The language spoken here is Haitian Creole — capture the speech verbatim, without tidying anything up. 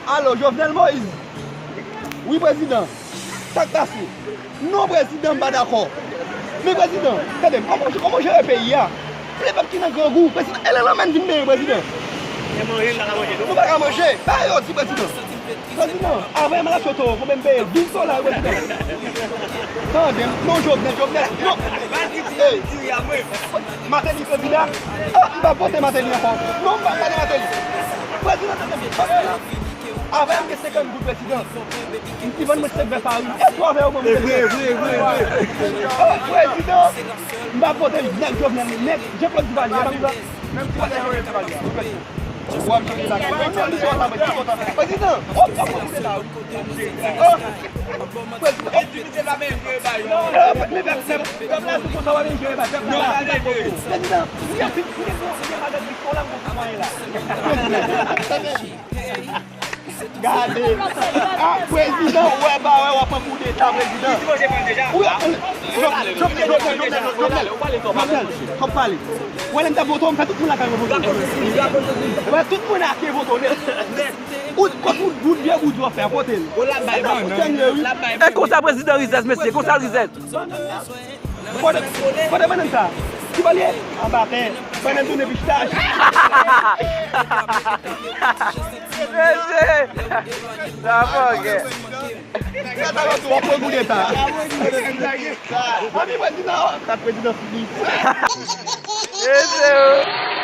Alo, Jovenel Moïse. Wi, prezidan. Sa k pase? Non, prezidan, m pa dakò. Men, prezidan, tande m, kòman, kòman w jere peyi a? Se pèp ki nan grangou, prezidan. E lè lanmè n vin benyen, prezidan? Nou pa ka manje. Ba yo di, prezidan. Prezidan, avè m la choto, konbyen m peye? Douz dola, prezidan. Tande m, non, Jovenel, Jovenel, non. Ey, Martelly kandida. Ah, m pa vote Martelly ankò. Non, m pa vote Martelly. Prezidan, tande m. Avè m gen senkant goud, prezidan. M ki vann mwen sèk vè fari. E twa vè yo ban mwen. E vre, e vre, e vre, e vre. Oh, prezidan. M pa vote nèg Jovenel, nèg Jean Claude Duvalier. E pa konsa. Menm si w pa ta jwenn travay la, w ap chanje la. Prezidan, w ap fè koute la wi. Oh, prezidan, oh. Prezidan, oh. Prezidan, prezidan. Gade. Ah, prezidan, ou wè ba wè, w ap pran koudeta, prezidan. Ou wè, Jovenel, Jovenel, Jovenel, Jovenel, Jovenel, kòm pale. Ou wè lè m t ap vote w, m fè tout moun lakay mwen vote w. Ou wè tout moun ake vote w nèt. Ou, kot ou, bout vye bout w ap fè, kote l? E konsa prezidan rizèz, mesye, konsa l rizèz. Kote, kote bannann sa? Ki bò l ye? Anba tè. Bannann tounen pistache. Mesye! Sa fòkè. Sa ta lòt w ap pran koudeta. Anvi prezidan, kat prezidan fini. Mesye!